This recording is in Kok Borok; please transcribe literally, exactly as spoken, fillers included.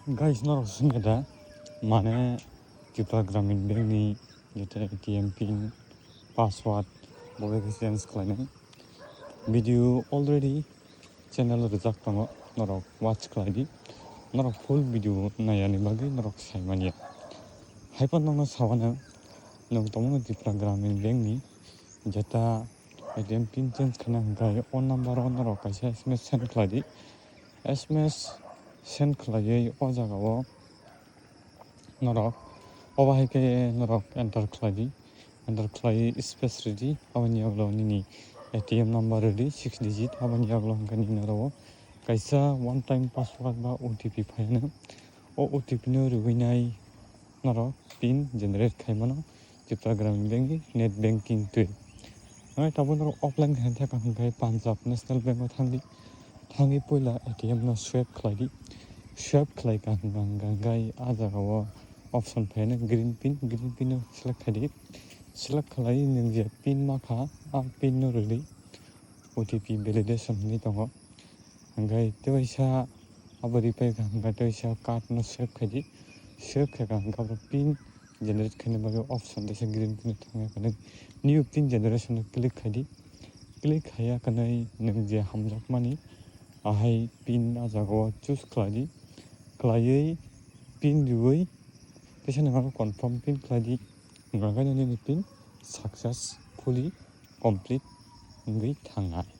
Guys, norok swngya da, mane Tripura Gramin Bank ni jeta A T M pin, password, bo bai khe change khlainai. Video already channel o rijak tongo, norok watch khlai di. Norok full video naiyani bagwi norok sai manya. Haiphano nokno sawana, nwng tongmani Tripura Gramin Bank ni jeta A T M pin change khaina hwnkhe o number o norok kaisa S M S send khlai di. S M S send khlaiwi o jaga o norok, obo hai khe norok enter khlai di, enter khlai space ridi, aboni yagulo nini A T M number ridi, six digit, aboni yagulo hwnkhe nini oro kaisa one time password ba O T P phai hwnwi, o O T P no rwui nai norok pin generate khai mano Tripura Gramin Bank ni net banking twi. Hwnkhai tabuk norok offline khaina thangkha hwnkhe Punjab National Bank o thangdi. Thangwi puila A T M no swipe khlai di. Swipe khlai ka hwnka hwnka hwnkhe ah jaga o option phaino green pin, green pin no select khai di. Select khlai nwng je pin ma kha, ah pin no rwdi. O T P validation hwnwi tongo. Hwnkhe tei waisa abo ripai ka hwnkhe tei waisa card no swipe khai di. Swipe khai ka hwnkhe abo pin generate khaina bagwi option teisa green pin thangya kwnwi new pin generation no click khai di. Click khaiya kwnwi nwng je hamjakmani ahai pin ah jaga o choose khlai di. Khlaiwi pin riwi teisa nwng aro confirm pin khlai di. Hwnkhe nini pin successfully complete wngwi thangnai.